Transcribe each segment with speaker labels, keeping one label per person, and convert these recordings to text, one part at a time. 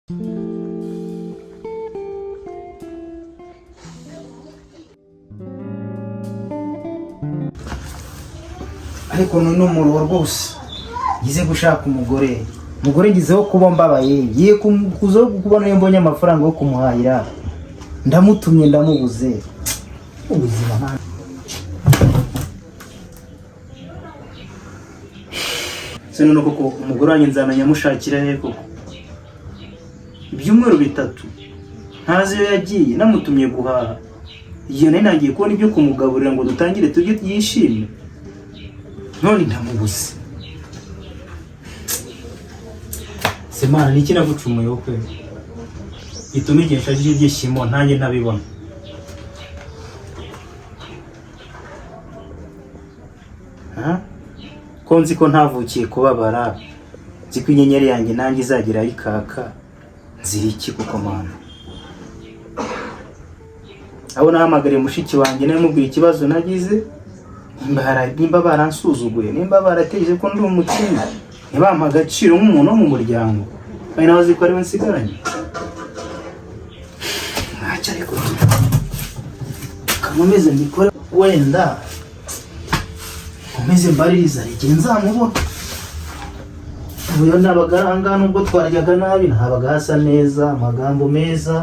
Speaker 1: Ariko none umuruho rwose ngize gushaka umugore, umugore ngizeho kuba mbabaye, ngiye kuzaho kubona iyo mbonye amafaranga yo kumuhahira, ndamutumye ndamubuze. Ubuzima nta se. None koko umugore wanjye nzamenya amushakira he koko? Ibyumweru 3 ntazi iyo yagiye, namutumye guhaha, igihe nari nagiye kubona ibyo kumugaburira ngo dutangire tujye yishime, none ndamubuze. Semana, niki nagucumuyeho kwe gituma igihe nshakisha ibyishimo ntanjye ntabibona? Ha? Ko nzi ko ntavukiye kubabara, nzi ko inyenyeri yanjye nanjye izagera ikaka, nzira iki koko Mana? Abo nahamagariye mushiki wanjye namubwira ikibazo nagize, nimba baransuzuguye, nimba baratekereje ko ndi umukene, ntibampa agaciro nk'umuntu wo mu muryango, kandi nawe azi ko ariwe nsigaranye. Ntacyo, ariko kamumize mbikore, wenda nkomeze mbaririza igihe nzamubona. Ubu iyo nabaga aha ngaha, nubwo twaryaga nabi, ntabaga hasa neza, amagambo meza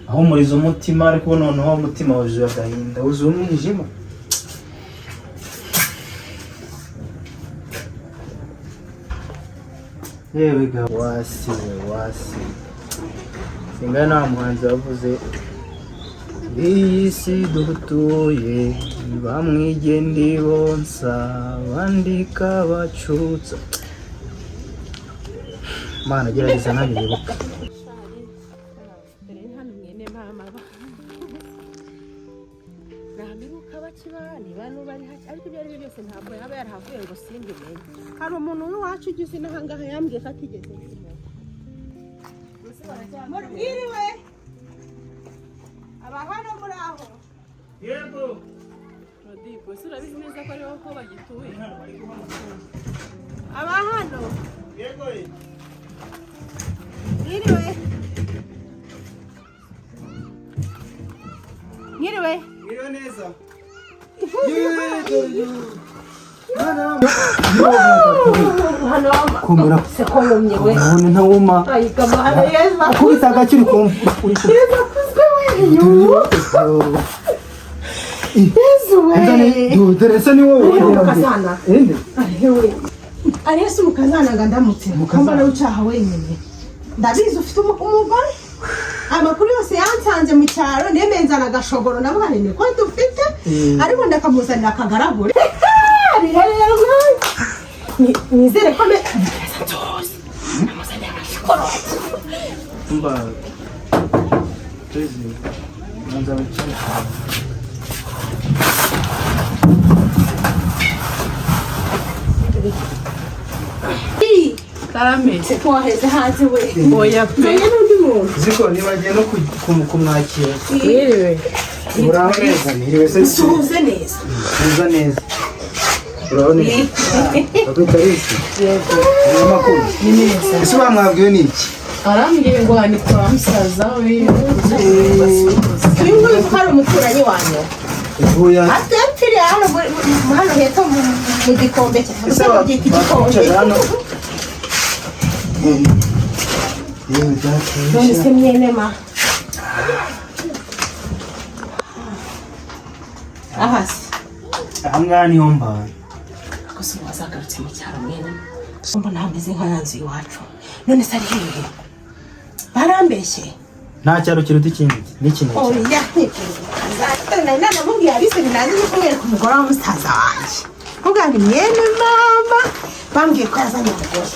Speaker 1: ahumuriza umutima, ariko noneho umutima wuzuye agahinda, wuzuye umwijima. Yewe ga wasi we wasi, singana nta muhanzi wavuze iyi si dutuye, bamwigendi bonsa bandika bacutsa. Mana, gerageza nanjye nibuka.
Speaker 2: Dore hano mwene mama ba ntabibuka bakiba niba nuba ari hake, ariko ibyo ari byo byose ntabwo yaba yarahavuye ngo simbimenye. Hari umuntu w'iwacu ugize inaha ngaha yambwiye ko atigeze yimura. Mwiriwe aba hano, muri aho?
Speaker 1: Yego.
Speaker 3: Rodipo, ese urabizi neza ko ariho ko bagituye?
Speaker 2: Aba hano?
Speaker 1: Yego.
Speaker 2: Mwiriwe, mwiriwe.
Speaker 1: Mwiriwe neza. Komera.
Speaker 2: Se ko wumye we?
Speaker 1: None ntawuma.
Speaker 2: Ayigamana yeza.
Speaker 1: Ukubita agaciro ukumva uri ku
Speaker 2: Yeza kuzwe we, Yezu we.
Speaker 1: Dore se ni wowe?
Speaker 2: Uri umukazana.
Speaker 1: Inde?
Speaker 2: Ariyo si umukazana ngo ndamutse.
Speaker 1: Umukazana.
Speaker 2: Mbona wicaha wenyine, ndabizi ufite umugore. Amakuru yose yansanze mu cyaro, nemeye nzana agashogoro, ndavuga nti niko dufite, ariko ndakamuzanira akagaragure. Rero nizere ko nzozi namuzaniye agashogoro.
Speaker 1: Mba tuzi manza wicare.
Speaker 3: Karame.
Speaker 2: Se ko waheze hanze we?
Speaker 3: Oya pe.
Speaker 2: Nzanye n'undi muntu.
Speaker 1: Ziko nibagiye no kumwakira.
Speaker 3: Mwiriwe.
Speaker 1: Uraho neza, niriwe se.
Speaker 2: Suhuze neza.
Speaker 1: Neza neza. Uraho neza. Bakwita Alice. Yego. Ni amakuru.
Speaker 3: Ni neza.
Speaker 1: Ese bamwabwiwe ni iki?
Speaker 3: Arambwiye ngo hani kwa musaza we.
Speaker 2: Uyu nguyu ko ari umuturanyi wanyu?
Speaker 1: Uya.
Speaker 2: Atapfiriye hano hano hepfo mu gikombe cye.
Speaker 1: Ese
Speaker 2: babyita igikombe.
Speaker 1: bakwicaje hano? Yewe data.
Speaker 2: None se mwene ma aha se?
Speaker 1: Aha ngaha niho mbaye.
Speaker 2: Ako se ubu wazagarutse mu cyaro mwene? Mbona hameze nka ya nzu iwacu. None se ari hehe? Barambeshye?
Speaker 1: Nta cyaro kiruta ikindi n'iki n'iki.
Speaker 2: Oya, nari nanamubwiye Alice ninazi no kumwereka umugore wa musaza wanjye, mubwira ni mwene mama bambwiye ko yazanye umugore.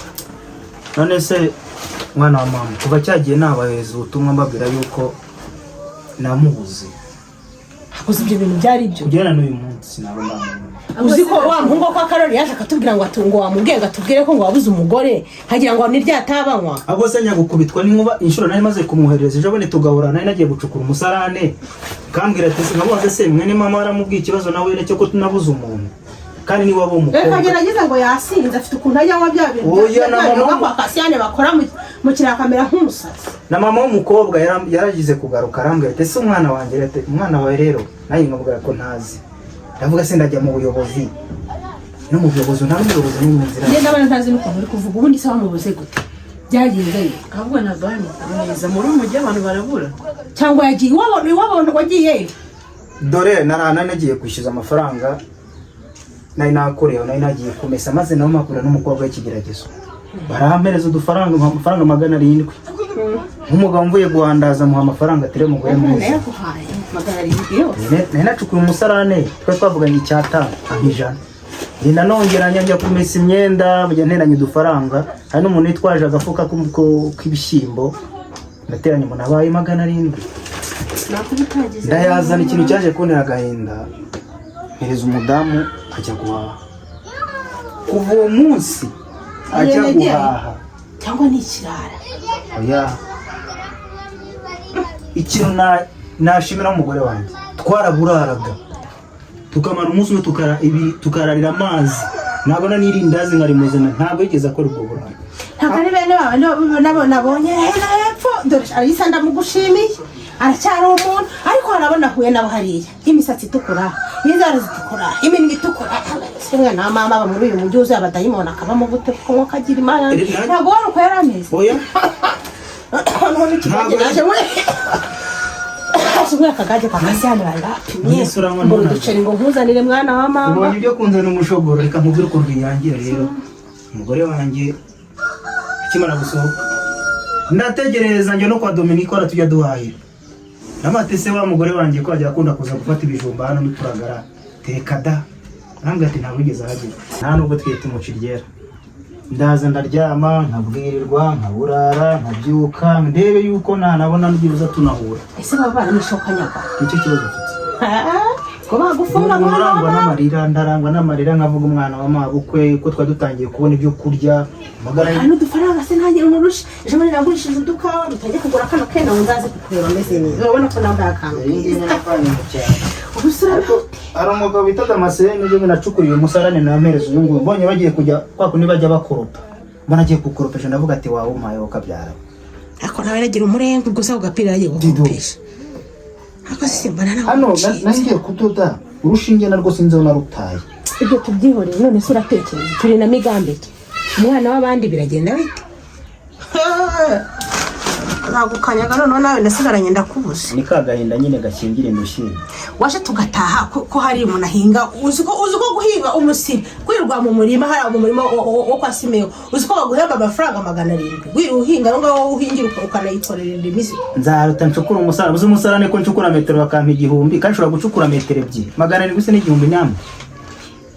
Speaker 1: None se mwana wa mama, kuva cyagiye nabahereza ubutumwa mbabwira yuko namubuze.
Speaker 2: Uzi ibyo bintu byari ibyo?
Speaker 1: Kugera n'uyu munsi nabo ndamubona.
Speaker 2: Uzi ko wa muhungu wo kwa Karori yaje akatubwira ngo ngo wamubwiye ngo atubwire ko ngo wabuze umugore, nkagira ngo ni rya tabanywa.
Speaker 1: Ahubwo se nyagukubitwa n'inkuba, inshuro nari maze kumwoherereza ejo bundi tugahura, nari nagiye gucukura umusarane, kambwira ati nkamubaze se mwene mama waramubwiye ikibazo nawe cyo ko tunabuze umuntu, kandi niba waba
Speaker 2: Reka
Speaker 1: umukobwa.
Speaker 2: Gerageza ngo yasinze, afite ukuntu ajya anywa bya bintu
Speaker 1: Oya,
Speaker 2: bya
Speaker 1: na
Speaker 2: bya biyoga
Speaker 1: mama.
Speaker 2: kwa Kasiyane bakora mu Mu kiraro akamera nk'umusazi.
Speaker 1: Na mama w'umukobwa yaragize kugaruka, arambwira ati: "Ese umwana wanjye?" Ati: "Umwana wawe rero," nanjye nkamubwira ko ntazi. Ndavuga se ndajya mu buyobozi, no mu buyobozi nta n'umuyobozi n'umwe nzira.
Speaker 2: Ngenda ndabona ntazi n'ukuntu uri kuvuga. Ubundi se wamubuze gute? Byagenze bite?
Speaker 3: Ahubwo ntaduhaye amakuru neza. Muri uyu mujyi abantu barabura.
Speaker 2: Cyangwa yagiye iwabona? Iwabona wagiye?
Speaker 1: Dore narana nagiye kwishyuza amafaranga nari nakorewe, nari nagiye kumesa, maze nawe makura n'umukobwa w'ikigeragezo, barampereza udufaranga, amafaranga 700. Nk'umugabo mvuye guhandaza, muha amafaranga atari umugore
Speaker 2: Umwana
Speaker 1: mwiza.
Speaker 2: yaguhaye 700 yose?
Speaker 1: Nari nacukuye umusarane, twari twavuganye icyatanu, ampa 100. Ngenda nongeranya, njya kumesa imyenda, njya nteranya udufaranga. Hari n'umuntu witwaje agafuka k'ibishyimbo, ndateranya, umuntu abaye 700.
Speaker 2: Nakuba utagize.
Speaker 1: Ndayazana. Ikintu cyaje kuntera agahinda, mpereza umudamu ajya guhaha. Kuva uwo munsi ajya
Speaker 2: Yagiye?
Speaker 1: guhaha.
Speaker 2: Cyangwa ni ikirara?
Speaker 1: Oya, ikintu nashimira umugore wanjye, twaraburaraga tukamara umunsi umwe, tukararira amazi, nabona n'irindazi nkarimuzana. Ntabwo yigeze akora ubwo burara.
Speaker 2: Ntabwo ari bene baba nabo nabonye hera hepfo. Dore Alisa, ndamugushimiye, aracyari umuntu, ariko harabona ahuye nabo hariya, imisatsi itukura, n'inzara zitukura, iminwa itukura. Umwana wa mama aba muri uyu mujyi wuzuye abadayimoni, akabamo gute? Kuko nko kagira Imana. Ntabwo wari uko yari ameze.
Speaker 1: Oya.
Speaker 2: Noneho n'ikigage
Speaker 1: Ntabwo.
Speaker 2: naje we umwe akagage kwa Kasiyani bari bapimye.
Speaker 1: Mwese uranywa
Speaker 2: Mbura
Speaker 1: ntunange.
Speaker 2: uduceri ngo nkuzanire, mwana wa mama.
Speaker 1: Ubonye ibyo kunzana umushogoro, reka nkubwire ukuntu birangira. Rero umugore wanjye akimara gusohoka, ndategereza, njya no kwa Dominiko tujya duhahira namate se wa mugore wanjye ko ajya akunda kuza gufata ibijumba hano n'uturagara, teka da. Arambwira ati ntabwo wigeze ahagera, nta nubwo twita umuca iryera. Ndaza ndaryama, nkabwirirwa, nkaburara, nkabyuka ndebe yuko nanabona byibuze tunahura.
Speaker 2: Ese baba baramwishoka nyagwa?
Speaker 1: Nicyo kibazo mfite.
Speaker 2: Ko bagufunga,
Speaker 1: Umuntu
Speaker 2: mwana wa
Speaker 1: urangwa
Speaker 2: mama.
Speaker 1: n'amarira, ndarangwa n'amarira, nkavuga umwana wa mabukwe ko twari dutangiye kubona ibyo kurya magana.
Speaker 2: Hari n'udufaranga se ntangira umurusha. Ejo bundi nagurishije udukawa rutajya kugura kano kenda ngo nzaze kukureba ameze neza. Urabona ko nambaye akantu
Speaker 1: Iyi ngiyi
Speaker 2: keza.
Speaker 1: navanye mu cyaro.
Speaker 2: Ubu se
Speaker 1: Ariko hari umugabo bita Damascene uje nacukuriye umusarane, nampereza uyu nguyu. Mbonye bagiye kujya kwa kundi bajya bakoropa, mbona agiye kukoropesha, ndavuga ati wawe umpaye ukabyara.
Speaker 2: Ariko nawe aragira umurenge ubwo se ako gapira yagiye gukoropesha, ariko si mbona nawe
Speaker 1: Hano
Speaker 2: uciye.
Speaker 1: Ngiye kudoda urushinge narwo sinzi aho narutaye.
Speaker 2: Ibyo tubyihoreye. None se uratekereza turi na migambi ki? Umwana w'abandi biragenda bite? Nagukanyaga noneho nawe nasigaranye ndakubuze.
Speaker 1: Ni ka gahinda nyine gakingira indushyi.
Speaker 2: Waje tugataha ko hari umuntu ahinga. Uzi ko guhinga umusiri, kwirirwa mu murima hariya mu murima wo kwa Simeyo, uzi ko baguhemba amafaranga 700 wirirwa uhinga aho ngaho, uhingira ukanayikorera imizigo?
Speaker 1: Nzaruta ncukura umusarane. Uzi umusarane ko ncukura metero bakampa 1000, kandi nshobora gucukura metero 2, 700 se n'1000 namwe.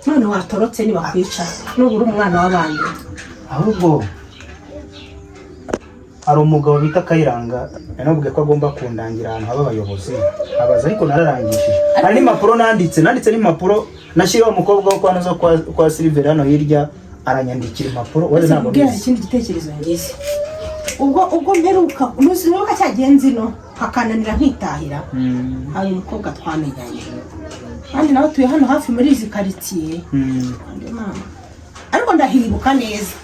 Speaker 2: None watorotse ntibakwica nubura umwana w'abandi.
Speaker 1: Ahubwo hari umugabo bita Kayiranga, yanamubwiye ko agomba kundangira ahantu haba abayobozi abaza, ariko nararangishije. Hari n'impapuro nanditse n'impapuro nashyiriyeho umukobwa wo kwa Nozo, kwa Silver hano hirya, aranyandikira impapuro wenda ntabwo
Speaker 2: Kubwira
Speaker 1: mbizi.
Speaker 2: Ikindi gitekerezo ngize, ubwo mperuka mperuka cyagiye nzino hakananira nkitahira, hari umukobwa twamenyanye kandi nawe tuye hano hafi muri izi karitsiye. Kandi mama, ariko ndahibuka neza.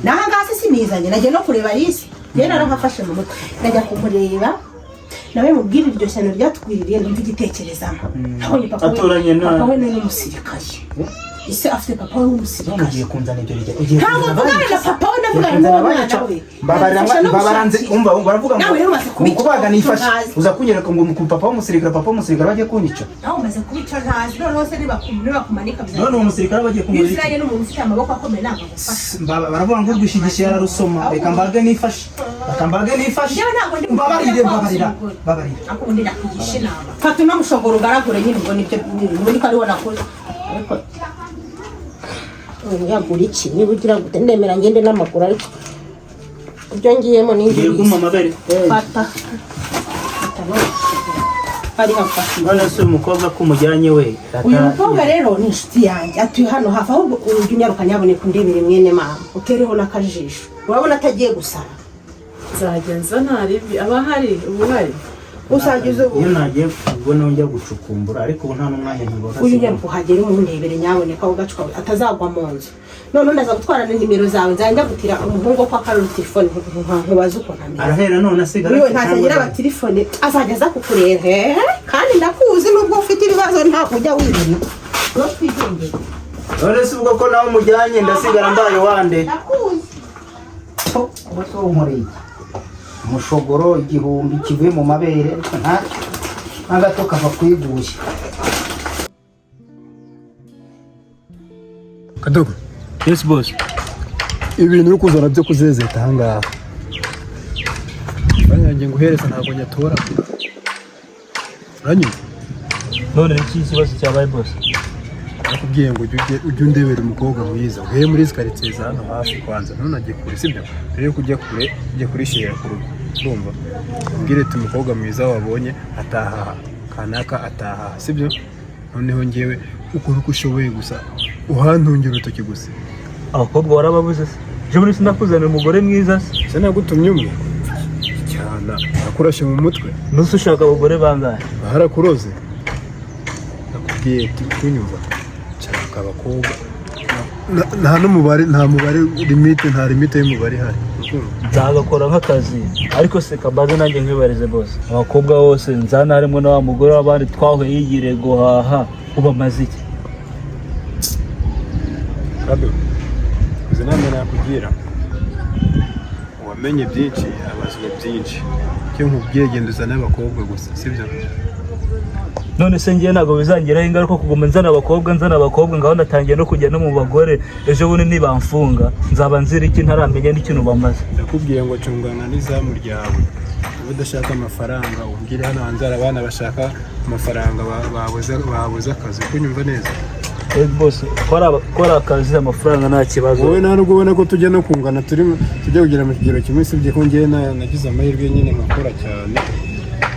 Speaker 2: Naha ngaha se sinizanye, nagiye no kureba Alice, njyewe narahafashe mu mutwe. Ndajya kumureba nawe mubwire iryo shyano ryatwiririye, numva igitekerezamo. Nabonye papa we.
Speaker 1: Aturanye
Speaker 2: Papa we ni n'umusirikare, ise afite papa we
Speaker 1: None
Speaker 2: w'umusirikare.
Speaker 1: ugiye kunzana ibyo bijya ugiye
Speaker 2: Ntabwo
Speaker 1: kunzana
Speaker 2: mvugana na
Speaker 1: abanyica.
Speaker 2: papa we, ndavugana
Speaker 1: Ugiye kunzana
Speaker 2: n'uwo mwana
Speaker 1: abanyica.
Speaker 2: we.
Speaker 1: Mbabarira.
Speaker 2: Mfasha no
Speaker 1: Mbabaranze
Speaker 2: gushakisha.
Speaker 1: umva baravuga ngo
Speaker 2: Nawe rero umaze kuba
Speaker 1: ngo kubaga nifashe.
Speaker 2: ntazi.
Speaker 1: Uza kunyereka ngo ku papa w'umusirikare, papa w'umusirikare bagiye kunyica.
Speaker 2: Nawe umaze kuba icyo ntazi. Noneho se nibakumanika bizagenda?
Speaker 1: None uwo musirikare bagiye
Speaker 2: Iyo
Speaker 1: kumurira iki?
Speaker 2: uziranye n'umuntu ufite amaboko akomeye ntabwo agufasha.
Speaker 1: Baravuga ngo urwishigishiye ararusoma. Reka mbage nifashe, reka mbage nifashe.
Speaker 2: Njyewe ntabwo ndi
Speaker 1: Mbabarire.
Speaker 2: ko
Speaker 1: Mbabarira.
Speaker 2: waba
Speaker 1: Mbabarira.
Speaker 2: Ariko ubundi nakugisha inama, fata uno mushogoro ugaragure nyine. Ubwo nibyo ubundi ko ariwo nakoze, ariko yagura iki niba ugira gute, ndemera ngende n'amaguru, ariko ibyo ngiyemo ni
Speaker 1: Ugiye kumpa amabere.
Speaker 2: Fata, fata no mushogoro ari hafata.
Speaker 1: None se uyu mukobwa ko umujyanye we?
Speaker 2: Uyu mukobwa rero ni inshuti yanjye, atuye hano hafi. Ahubwo ujya unyaruka nyaboneka undebere mwene mama, utereho n'akajisho. Urabona atagiye gusara.
Speaker 3: Nzajya nza nta ribi aba ahari ubu uhari.
Speaker 2: Uzajya uza.
Speaker 1: Iyo nagiye ubwo niho njya gucukumbura, ariko ubu nta n'umwanya nkibona.
Speaker 2: Uyu njya kuhagera umundebere nyaboneka, aho gacuka atazagwa mu nzu. None ndaza gutwara na nimero zawe, nzajya njya umuhungu wo kwa Karoli telefone, nkubaze ukuntu ameze.
Speaker 1: Arahera none asigara.
Speaker 2: Niwe ntazagira abatelefone, azajya aza kukureba. Hehe, kandi ndakuzi, nubwo ufite ibibazo ntabwo ujya wibona no twigendere.
Speaker 1: None se ubwo ko nawe umujyanye, ndasigara mbaye wande?
Speaker 2: Ndakuzi.
Speaker 4: Ubu se unkoreye iki? Umushogoro 1000 kivuye mu mabere, ariko ntacyo n'agato kava kwiguye.
Speaker 5: Kadogo.
Speaker 1: Yes, boss.
Speaker 5: Ibintu uri kuzana byo kuzezeta ahangaha, banyange nguhereza, ntabwo nyatora, uranyumva?
Speaker 1: None ni iki kibazo cyabaye, boss?
Speaker 5: Nakubwiye ngo ujye undebera umukobwa mwiza, uhere muri izi karitsiye za hano hafi kwanza, ntunajye kure, sibyo? Mbere yuko ujya kure, ujye kurishyira ku rugo, urumva? Umbwire ati umukobwa mwiza wabonye atahaha kanaka, atahaha, sibyo? Noneho ngewe ukora uko ushoboye gusa uhantungira urutoki gusa.
Speaker 1: Abakobwa warababuze se? Ejo bundi sinakuzanira umugore mwiza se?
Speaker 5: Se nagutumye umwe cyana akurashe mu mutwe?
Speaker 1: Nuse ushaka abagore bangahe?
Speaker 5: Harakuroze, nakubwiye ati kunyumva, nshaka abakobwa nta n'umubare, nta mubare limite, nta limite y'umubare ihari, ukumva?
Speaker 1: Nzagakora nk'akazi, ariko se kabaze nanjye nkwibarize, boss, abakobwa bose nzana harimo na wa mugore w'abandi twahuye yigiriye guhaha, ubamaze iki?
Speaker 5: Kado, izi nama nakugira, uwamenye byinshi abazwa byinshi. Icyo nkubwiye, genda uzane abakobwa gusa, sibyo?
Speaker 1: None se ngewe ntabwo bizangiraho ingaruka kuguma nzana abakobwa, nzana abakobwa, ngaho natangiye no kujya no mu bagore, ejo bundi nibamfunga nzaba nzira iki ntaramenya n'ikintu bamaze?
Speaker 5: Ndakubwiye ngo cungana n'izamu ryawe. Niba udashaka amafaranga umbwire, hano hanze hari abana bashaka amafaranga babuze akazi, kunyumva neza?
Speaker 1: Eh, boss, kora akazi, amafaranga nta kibazo.
Speaker 5: Wowe nta nubwo ubona ko tujya no kungana, turi tujya kugera mu kigero kimwe, usibye ko njyewe nagize amahirwe nyine nkakora cyane.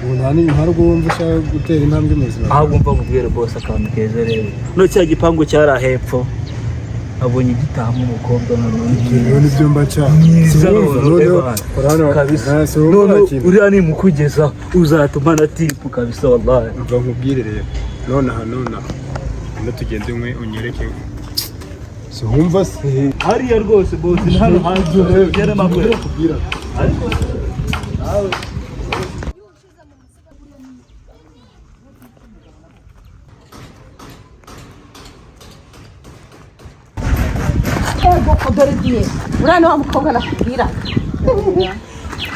Speaker 5: Ubu nta nubwo wumva ushaka gutera intambwe mu buzima bwawe?
Speaker 1: Ahubwo mva mubwire, boss, akantu keza rero, no cya gipangu cyari hepfo abonye gitahamo umukobwa noneho.
Speaker 5: Rero nibyo mba nshaka.
Speaker 1: Mwiza.
Speaker 5: Sinumva,
Speaker 1: Noneho,
Speaker 5: noneho,
Speaker 1: Evan.
Speaker 5: urabona,
Speaker 1: Kabisa.
Speaker 5: sinumva
Speaker 1: Noneho
Speaker 5: ikintu.
Speaker 1: uriya nimukugeza uzatuma na tipu kabisa, wallahi.
Speaker 5: Mva nkubwire rero, nonaha ngwino tugende umwe unyereke, si wumva se?
Speaker 1: Hariya rwose, boss, ni hano hanze ugere makwe.
Speaker 5: Kubwira.
Speaker 1: Ariko nawe.
Speaker 2: Ego ko dore diye, uriya ni wa mukobwa nakubwiraga.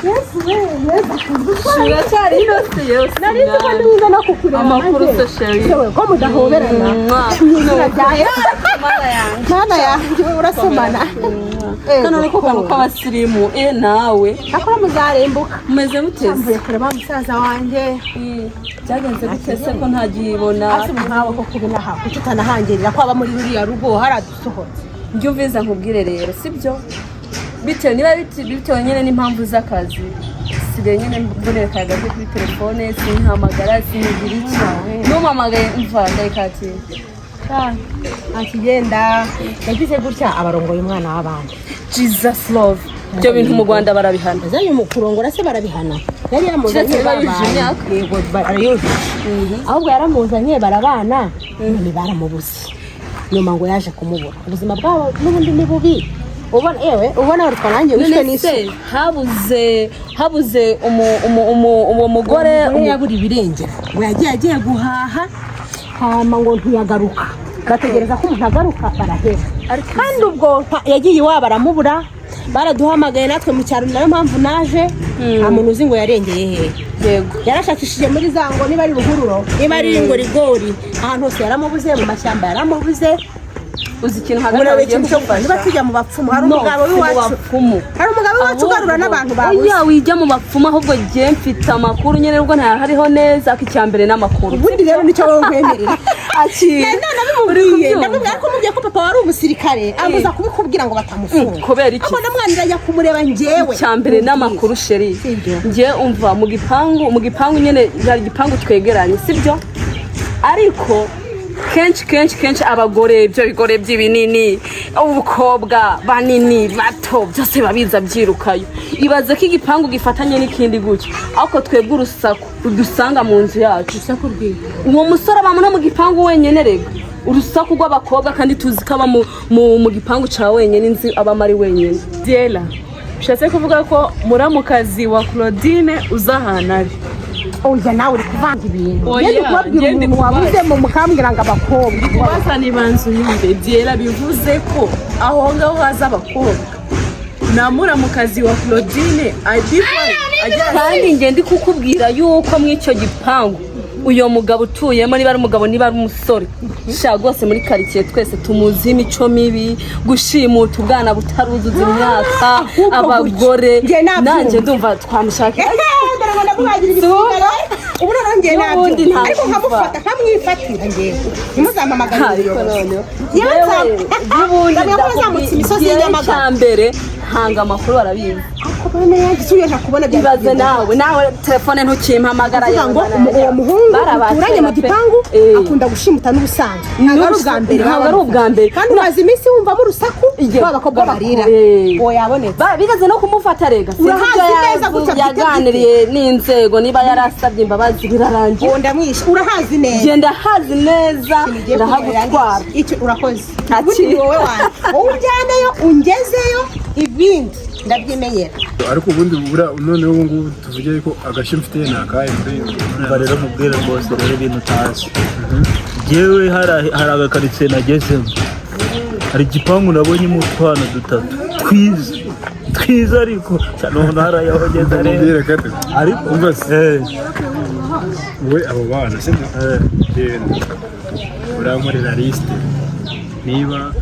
Speaker 2: Yesu we, Yesu akunda.
Speaker 3: Uracyari inose yose.
Speaker 2: Nari nzi ko ndi mwiza no kukureba.
Speaker 3: Amakuru
Speaker 2: nanjye.
Speaker 3: se, chérie?
Speaker 2: Yewe, ko mudahoberana?
Speaker 3: Mwah.
Speaker 2: Mu izina rya Yesu.
Speaker 3: Mana yanjye.
Speaker 2: Mana yanjye, urasomana. Ego,
Speaker 3: Kano niko kantu k'abasirimu eh nawe.
Speaker 2: Akora muzarembuka.
Speaker 3: Mumeze muteze?
Speaker 2: Mvuye kureba musaza wanjye.
Speaker 3: Byagenze gute se ko ntagibona?
Speaker 2: Ase nkawe ko kubinaha, kuki utanahangirira ko aba muri ruriya rugo haradusohotse?
Speaker 3: Njye uviza nkubwire rero, sibyo? Bitewe niba bitewe nyine n'impamvu z'akazi, sigaye nyine mbonera akayaga ke kuri telefone, sinkihamagara, sinkigira iki, n'umpamagaye mva ndayikatira.
Speaker 2: Ntakigenda, yagize gutya abarongoye umwana w'abandi.
Speaker 3: Jesus love, ibyo bintu mu Rwanda barabihana.
Speaker 2: Azanye mu kurongora se barabihana? Yari yamuzanye
Speaker 3: Keretse niba yujuje
Speaker 2: babana.
Speaker 3: imyaka.
Speaker 2: Yego, arayujuje. Ahubwo yaramuzanye barabana, none baramubuze. Nyuma ngo yaje kumubura. Ubuzima bwabo n'ubundi ni bubi, ubona yewe, ubona urutwa nanjye wishwe
Speaker 3: None se
Speaker 2: n'isuka.
Speaker 3: habuze uwo mugore?
Speaker 2: Umugore yabura ibirengero, ngo yagiye agiye guhaha, hama ngo ntiyagaruka, bategereza ko umuntu agaruka baraheba. Kandi ubwo yagiye iwabo aramubura, baraduhamagaye natwe mu cyaro, ni nayo mpamvu naje. Nta muntu uzi ngo yarengeye hehe. Yarashakishije muri za ngo niba ari ruhururo, niba ari ngo rigori, ahantu hose yaramubuze, mu mashyamba yaramubuze.
Speaker 3: Uzi ikintu hagati
Speaker 2: Ubu
Speaker 3: aho ugiye
Speaker 2: ikintu cyo
Speaker 3: kugufasha?
Speaker 2: niba tujya mu bapfumu, hari
Speaker 3: No,
Speaker 2: umugabo
Speaker 3: si mu
Speaker 2: w'iwacu,
Speaker 3: bapfumu.
Speaker 2: hari umugabo w'iwacu ugarura n'abantu babuze.
Speaker 3: Oya, wijya mu bapfumu, ahubwo jye mfite amakuru nyine, nubwo ntayahariho neza, ariko icya mbere ni amakuru.
Speaker 2: Ubundi rero nicyo wowe nkwemerera.
Speaker 3: Akira.
Speaker 2: Nabimubwiye, ndamubwira ko mubwiye ko papa wari umusirikare, ambuza kubikubwira ngo batamufunga.
Speaker 3: Kubera iki?
Speaker 2: Abona mwana irajya kumureba njyewe.
Speaker 3: Icya mbere ni amakuru, chérie.
Speaker 2: Sibyo.
Speaker 3: Njye umva, mu gipangu nyine hari igipangu twegeranye, sibyo? Ariko Kenshi kenshi kenshi abagore, ibyo bigore by'ibinini, ubukobwa banini bato, byose biba biza byirukayo. Ibaze ko igipangu gifatanye n'ikindi gutyo, ariko twebwe urusaku rudusanga mu nzu yacu.
Speaker 2: Urusaku rwiwe?
Speaker 3: Uwo musore aba no mu gipangu wenyine rega. Urusaku rw'abakobwa, kandi tuzi ko aba mu gipangu cya wenyine, inzu abamo ari wenyine.
Speaker 6: Diela, bishatse kuvuga ko muramukazi wa Claudine uza ahantu ari?
Speaker 2: Oya, nawe uri kuvanga ibintu.
Speaker 6: Oya,
Speaker 2: Ngende kubabwira
Speaker 6: ngende
Speaker 2: umuntu
Speaker 6: kubaza.
Speaker 2: wabuzemo, mukambwira ngo abakobwa.
Speaker 6: Kubaza nibanza unyumve. Diela, bivuze ko aho ngaho haza abakobwa na muramukazi wa Claudine ajya?
Speaker 3: Kandi njye ndi kukubwira yuko muri icyo gipangu uyo mugabo utuyemo, niba ari umugabo, niba ari umusore, sha rwose muri karitsiye twese tumuzi imico mibi, gushimuta ubwana butaruzuza imyaka,
Speaker 2: Ahubwo
Speaker 3: abagore.
Speaker 2: Njye nabyumva.
Speaker 3: Nanjye ndumva twamushakira.
Speaker 2: Ehe, dore ngo ndamubagira ibisigara ubu. Noneho ngewe
Speaker 3: N'ubundi
Speaker 2: nabyumva,
Speaker 3: nta
Speaker 2: ariko
Speaker 3: kuva.
Speaker 2: nkamufata nkamwifatira ngewe, ntimuzampamagare
Speaker 3: Ariko
Speaker 2: umuyobozi.
Speaker 3: noneho
Speaker 2: Yewe,
Speaker 3: n'ubundi
Speaker 2: ndamenya ko bazamutse imisozi y'i Nyamagabe.
Speaker 3: Mbere hanga amakuru barabizi.
Speaker 2: Ariko bene yanjye isuye ntakubona byari
Speaker 3: Ibaze
Speaker 2: kugenda.
Speaker 3: nawe telefone ntukimpamagara.
Speaker 2: Kuvuga ngo uwo muhungu muturanye mu gipangu akunda gushimuta n'ubusanzwe, ntabwo ari ubwa mbere.
Speaker 3: Ntabwo ari ubwa mbere.
Speaker 2: Kandi umaze iminsi wumvamo urusaku rw'abakobwa barira. Uwo yabonetse.
Speaker 3: Bigeze no kumufata rega. Sinzi
Speaker 2: Urahazi
Speaker 3: ibyo
Speaker 2: neza gutya bwite.
Speaker 3: Yaganiriye n'inzego, niba yarasabye imbabazi birarangira.
Speaker 2: Uwo ndamwishe, urahazi neza.
Speaker 3: Genda hazi neza.
Speaker 2: Ikintu ugiye
Speaker 3: Ndahagutwara.
Speaker 2: kugira icyo urakoze.
Speaker 3: Nta
Speaker 2: Ubundi
Speaker 3: kintu.
Speaker 2: ni wowe wanjye, wowe ujyaneyo ungezeyo, ibindi ndabyimenyera.
Speaker 5: Ariko ubundi buriya noneho ubu ngubu tuvuge ko agashya mfite ni akahe muri
Speaker 1: Umva rero mubwire rwose rero ibintu utazi. Njyewe hari agakaritsiye nagezemo, hari igipangu nabonyemo utwana dutatu twiza twiza, ariko noneho harayahogeza rero.
Speaker 5: Mubwire gato.
Speaker 1: Ariko
Speaker 5: Umva se.
Speaker 1: Eh.
Speaker 5: We, abo bana sibyo?
Speaker 1: Eh.
Speaker 5: Genda urankorera lisite niba,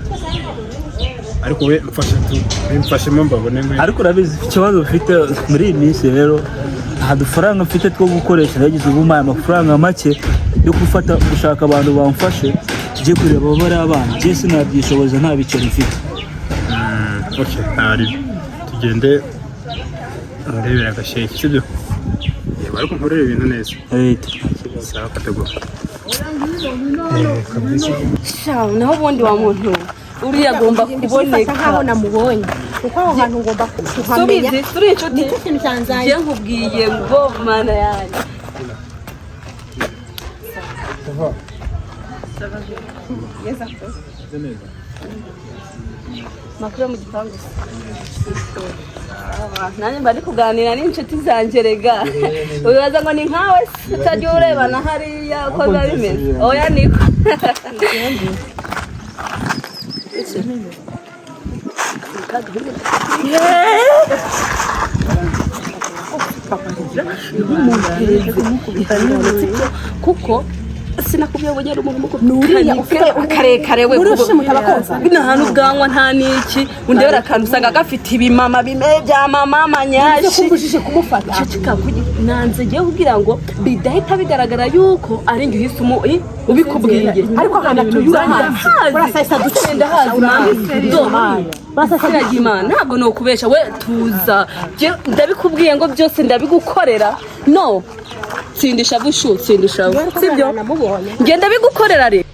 Speaker 5: ariko we mfashe tu mfashemo mbabone nkwe.
Speaker 1: Ariko urabizi ikibazo mfite muri iyi minsi rero, nta dufaranga mfite two gukoresha. Nagize ubu mpaye amafaranga make yo gufata gushaka abantu bamfashe tujye kureba bari abana. Njye sinabyishoboza, nta biceri mfite.
Speaker 5: Ok, ntari tugende ndebera agasheke, sibyo? Yego, ariko nkorere ibintu neza.
Speaker 1: Eh.
Speaker 5: Sawa, kategori kabisa.
Speaker 3: Sha, naho ubundi wa muntu uriya agomba kuboneka.
Speaker 2: Mfata nkaho namubonye, kuko aho hantu ngomba kuhamenya.
Speaker 3: Subizi turi inshuti.
Speaker 2: Nicyo kintu cyanzanye.
Speaker 3: Njye nkubwiye ngo mana yanjye.
Speaker 2: Yes, of course.
Speaker 3: Makuru yo mu gipangu se? Nanjye mba ndi kuganira n'inshuti zanjye rega. Wibaza ngo ni nkawe se utajya urebana hariya uko biba bimeze? Oya, niko. Kuko sinakubwiye ngo ugere umuntu
Speaker 2: Nuriya ufite
Speaker 3: karekare we.
Speaker 2: Uri ushimuta abakobwa?
Speaker 3: Nta n'ubwanwa, nta n'iki. Undebera akantu usanga gafite ibimama bime bya mama manyashi.
Speaker 2: Kumbujije kumufata.
Speaker 3: Ceceka, nanze ngiye kugira ngo bidahita bigaragara yuko ari njye uhise ubikubwiye.
Speaker 2: Ariko ahantu atuye urahazi? Urasahisa duce.
Speaker 3: Ndahazi mama. Imana, ntabwo ni ukubesha. We tuza. Jye ndabikubwiye ngo byose ndabigukorera. No tsindisha bushu, tsindisha, sibyo?
Speaker 2: Namubonye.
Speaker 3: Ngenda bigukorera rero.